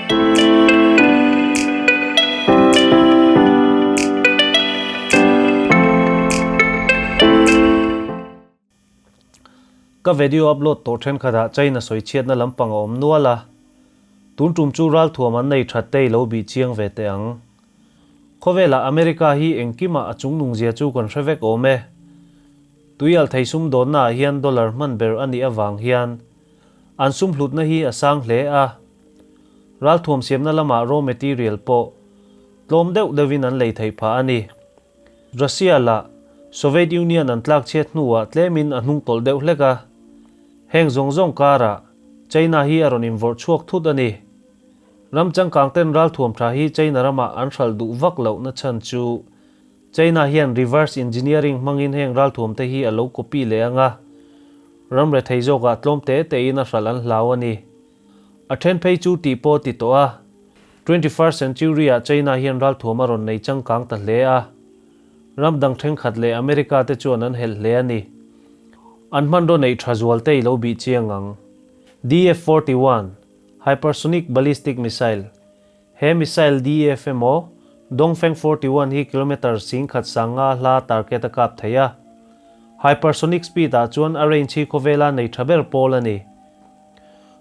Ka video upload tawh thenkhatah China sawi chhiatna lampang a awm nual a, tun tum chu ralthuam an nei that te i lo bih chiang ve teh ang. Khawvelah America hi engkimah a chungnung zia chu kan hre vek awm e. Tuialh thei sumdawnnaah hian dollar hman ber a nih avang hian an sum hlutna hi a sang hle a. Ralthuam siamna lamah raw material pawh tlawm deuh deuhin an lei theih phah a ni. Russia lah Soviet Union an tlak chhiat hnuah tlemin a hnung tawlh deuh hlek a. Heng zawng zawng karah China hi a rawn invawrh chhuak thut a ni. Ram changkang ten ralthuam tha hi China ramah an hralh duh vak loh na chhan chu China hian reverse engineering hmangin heng ralthuam te hi a lo copy leh ang a, ram rethei zawkah tlawm te tein a hralh an hlau a ni. A then phei chu tih pawh ti tawh a. 21st century ah China hian ralthuam a rawn nei changkang ta hle a, ram dang thenkhat leh America te chuan an helh hle a ni. An hmanraw neih tha zual te i lo bih chiang ang. DF-41, Hypersonic Ballistic Missile, He missile DF emaw Dongfeng 41 hi kilometre 10,000 sanga hla target a kap thei a. Hypersonic speed ah chuan a range hi khawvela nei tha ber pawl a ni.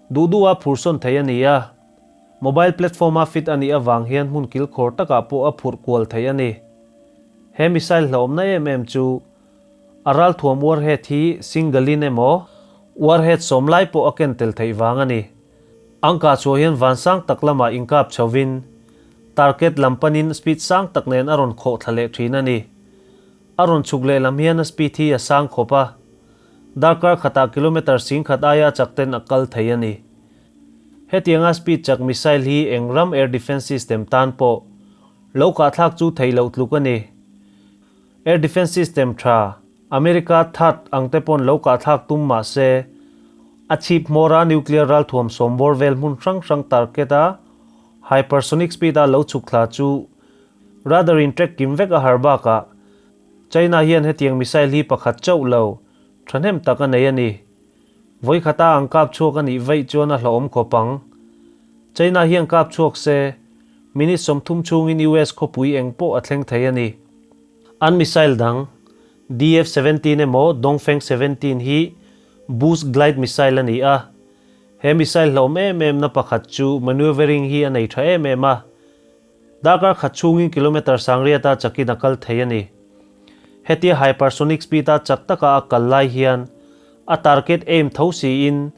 Duh duha phursawn thei a ni a. Mobile platform a fit a nih avang hian hmun kilkhawr takah pawh a phurh kual thei a ni. He missile hlauhawmna em em chu a ralthuam warhead hi single in emaw warhead sawm lai pawh a ken tel theih vang a ni. Ang kah chhuah hian van sang tak lamah inkap chhovin target lam panin speed sang tak nen a rawn khawh thla leh thin a ni. A rawn chhuk leh lam hian a speed hi a sang khawp a, darkar khatah kilometre 10,000 aia chak ten a kal thei a ni. Hetianga speed chak missile hi eng ram air defence system tan pawh lo kahthlak chu theih loh tluk a ni. Air defence system tha America THAAD ang te pawn lo kahthlak tum mah se, a chhip hmawra nuclear ralthuam sawmbawr vel hmun hrang hrang target a hypersonic speed a lo chhuk thla chu radar in track kim vek a har bakah China hian hetiang missile hi pakhat chauh lo thahnem tak a nei a ni. Vawikhata ang kap chhuak a nih vaih chuan a hlauhawm khawp ang. China hian kap chhuak se, minute 30 chhungin US khawpui eng pawh a thleng thei a ni. An missile dang, DF-17 emaw Dongfeng 17 hi Boost Glide missile a ni a. He missile hlauhawm em em na pakhat chu maneuvering hi a nei tha em em a. Darkar khat chhungin kilometre 800 a chakin a kal thei a ni. Hetia hypersonic speed a chak taka a kal lai hian a target aim tho siin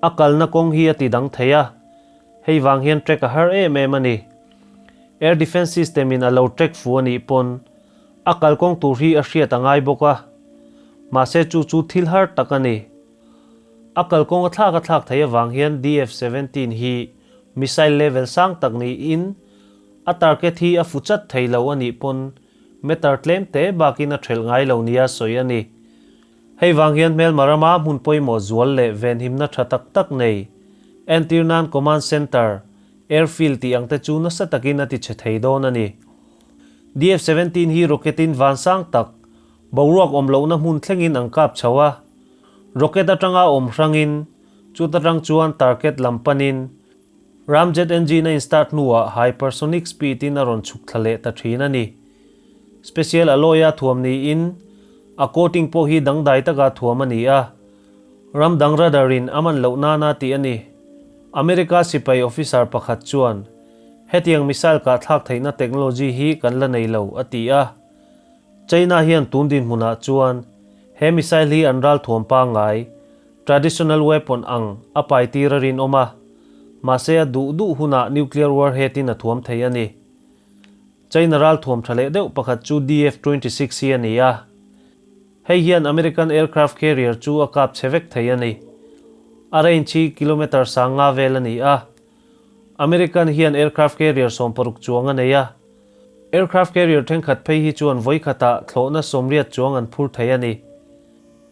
a kalna kawng hi a ti dang thei a, hei vang hian track a har em em a ni. Air defence system in a lo track fu a nih pawn a kalkawng tur hi a hriat a ngai bawk a, mahse chu chu thil har tak a ni. A kalkawng a thlak a thlak thei avang hian DF-17 hi missile level sang tak niin a target hi a fu chat thei lo a nih pawn meter tlem te bakin a thelh ngai lo nia sawi a ni. Hei vang hian hmelma rama hmun pawimawh zual leh venhimna tha tak tak nei, entir nan command center, airfield tih ang te chu nasa takin a ti chhe thei dawn a ni. DF-17 hi rocket in van sang tak, boruak awm lohna hmun thlengin an kap chho a. Rocket atanga awm hrangin, chuta tang chuan target lam panin ramjet engine a in start hnuah hypersonic speed in a rawn chhuk thla leh ta thin a ni. Special alloy a thuam niin a coating pawh hi dangdai taka thuam a ni a, ram dang radar in a man loh nana tih a ni. America sipai officer pakhat chuan, Hetiang missile kahthlak theihna technology hi kan la nei lo, a ti a. China hian tun dinhmunah chuan he missile hi an ralthuam pangngai, traditional weapon, ang a pai tir a rinawm a, mahse a duh duh hunah nuclear warhead in a thuam thei a ni. China ralthuam tha leh deuh pakhat chu DF-26 hi a ni a, hei hian American aircraft carrier chu a kap chhe vek thei a ni. A range hi kilometre 5000 vel a ni a, American hian aircraft carrier 60 chuang a nei a. Aircraft carrier thenkhat phei hi chuan vawi khatah thlawhna 80 chuang an phur thei a ni.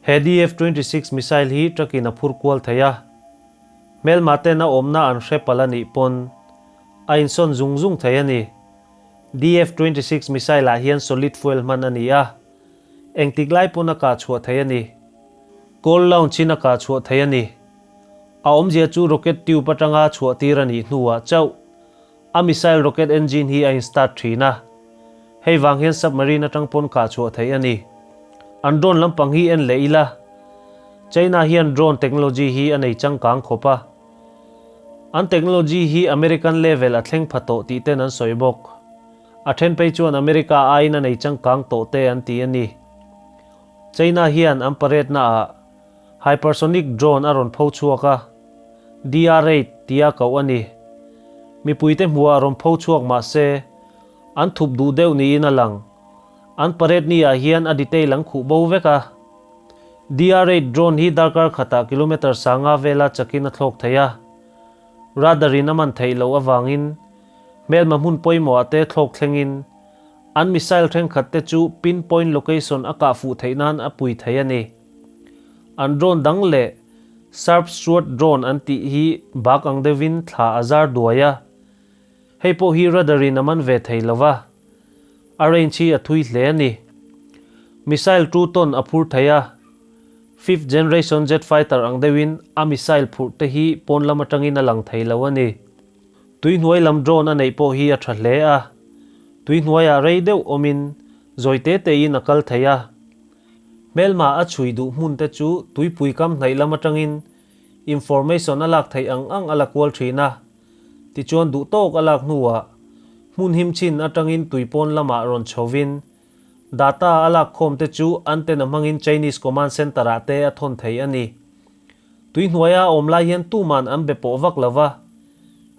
He DF-26 missile hi truck in a phur kual thei a. Hmelma ten a awmna an hre palh a nih pawn a insawn zung zung thei a ni. DF-26 missile ah hian solid fuel hman a ni a, engtik lai pawn a kah chhuah thei a ni. Cold launch in a kah chhuah thei a ni. A awmzia chu rocket tube atanga chhuah tir a nih hnuah chauh. A missile rocket engine hi a in start thin a, hei vang hian submarine atang pawn kah chhuah theih a ni. An drone lampang hi en leh ila, China hian drone technology hi a nei changkang khawp a. An technology hi American level a thleng pha tawh tih ten an sawi bawk. A then phei chuan America aiin a nei changkang tawh te an ti a ni. China hian an parade naah Hypersonic drone a rawn pho chhuak a, DR-8 tia koh a ni. Mipuite hmuhah rawn pho chhuak mah se, an thup duh deuh niin a lang. An parade ni ah hian a detail an khuh bo vek a. DR-8 drone hi darkar khatah kilometre sanga vela chakin a thlawk thei a. Radar in a man theih loh avangin hmelma hmun pawimawh ah te thlawk thlengin an missile thenkhat te chu pinpoint location a kah fuh theih nan a pui thei a ni. An drone dang leh Sharp Sword drone an tih hi bak ang deuhin thla a zar duai a, hei pawh hi radar in a man ve thei lo va, a range hi a thui hle a ni. Missile 2 ton a phur thei a, fifth generation jet fighter ang deuhin a missile phurh te hi pawn lam atangin a lang thei lo a ni. Tuihnuai lam drone a neih pawh hi a tha hle a, tuihnuaiah rei deuh awmin zawi te tein a kal thei a. Hmelma a chhui duh hmun te chu tuipui kam hnaih lam atangin information a lak theih ang ang a la kual thin a, tichuan duh tawk a lak hnuah hmun him chin atangin tui pawn lamah rawn chhovin data a lak khawm te chu antenna hmangin Chinese command center ah te a thawn thei a ni. Tui hnuaia a awm lai hian tuman an be pawh vak lova,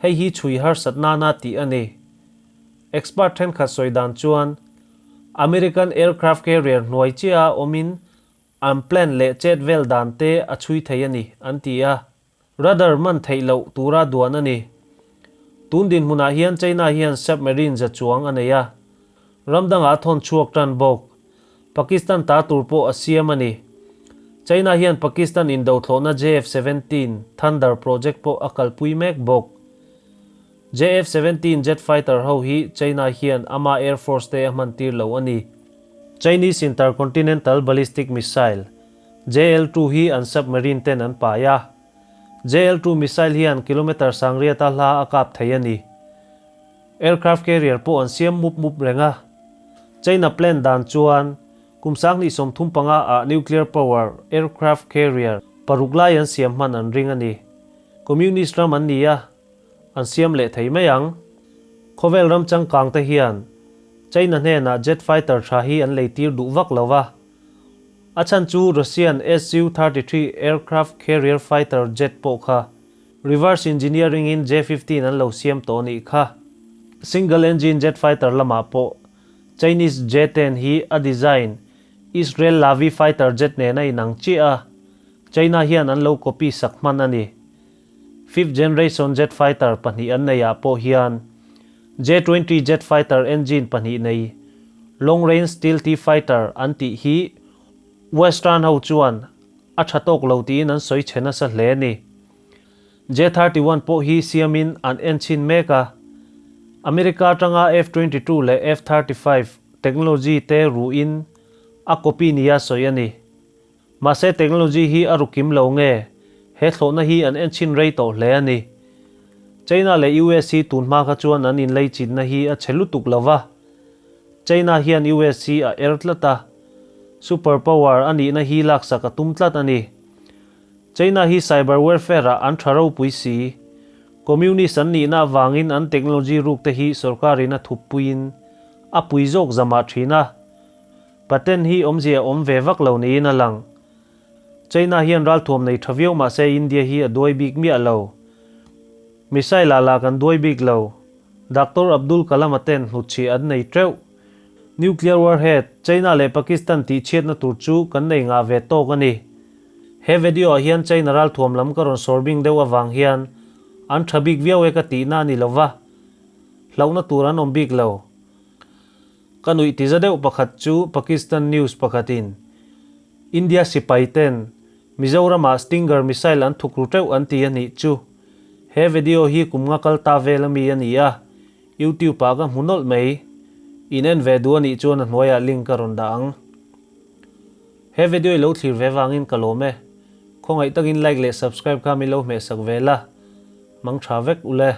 hei hi chhui harsat nana tih a ni. Expert thenkhat sawi dan chuan American aircraft carrier hnuai chiaha awmin an plan leh chet vel dan te a chhui thei a ni, an ti a. Radar man theih loh tura duan a ni. Tun dinhmunah hian China hian submarine za chuang a nei a. Ram dangah a thawn chhuak tan bawk. Pakistan ta tur pawh a siam a ni. China hian Pakistan indothlawhna JF-17 Thunder project pawh a kalpui mek bawk. JF-17 jet fighter ho hi China hian ama air force te a hman tir lo a ni. Chinese Intercontinental Ballistic Missile, JL-2 hi an submarine ten an pai a. JL-2 missile hian kilometre sangriata hla a kap thei a ni. Aircraft carrier pawh an siam mup mup reng a. China plan dan chuan kum 2035 ah nuclear power aircraft carrier paruk lai an siam hman an ring a ni. Communist ram an ni a. An siam leh thei mai ang. Khawvel ram changkang te hian China hnenah jet fighter tha hi an lei tir duh vak lo va. A chhan chu Russian Su-33 aircraft carrier fighter jet pawh kha reverse engineering in J-15 an lo siam tawh nih kha. Single engine jet fighter lamah pawh Chinese J-10 hi a design Israel Lavi fighter jet nen a inang chiah a, China hian an lo copy sak hman a ni. Fifth generation jet fighter pahnih an neihah pawh hian J-20 jet fighter engine pahnih nei long range stealthy fighter an tih hi Western ho chuan a tha tawk lo tiin an sawi chhe nasa hle a ni. J-31 pawh hi siamin an en chhin mek a, America atanga F-22 leh F-35 technology te ruhin a copy nia sawi a ni. Mahse technology hi a ru kim lo nge, he thlawhna hi an enchhin rei tawh hle a ni. China leh US hi tun hma kha chuan an inlei chinna hi a chhe lutuk lo va. China hian US hi a er tlat a, super power a nihna hi laksak a tum tlat a ni. China hi cyber warfare ah an tha ropui si. Communist an nihna avangin an technology ruk te hi sorkarin a thup puiin a pui zawk zamah thin a. Patent hi awmzia awm ve vak lo niin a lang. China hian ralthuam nei tha viau mahse India hi a duai bik miah lo. Missile ah lah kan duai bik lo. Doctor Abdul Kalam-a ten hnutchhiah an nei teuh. Nuclear warhead, China leh Pakistan tih chhiatna tur chu kan nei ngah ve tawk a ni. He video ah hian China ralthuam lam ka rawn sawr bing deuh avang hian an tha bik viau e ka tihna a ni lova, hlauhna tur an awm bik lo. Ka nuih ti za deuh pakhat chu Pakistan news pakhatin India sipai ten Mizoramah Stinger missile an thuk ru teuh an ti a nih chu. He video hi kum nga kal ta vel ami a ni a, YouTube ah ka hmu nawlh mai. In en ve duh a nih chuan a hnuaiah link ka rawn dah ang. He video i lo thlir ve vangin ka lawm e. Khawngaih takin like leh subscribe kha min lo hmehsak ve la. Mang tha vek ule.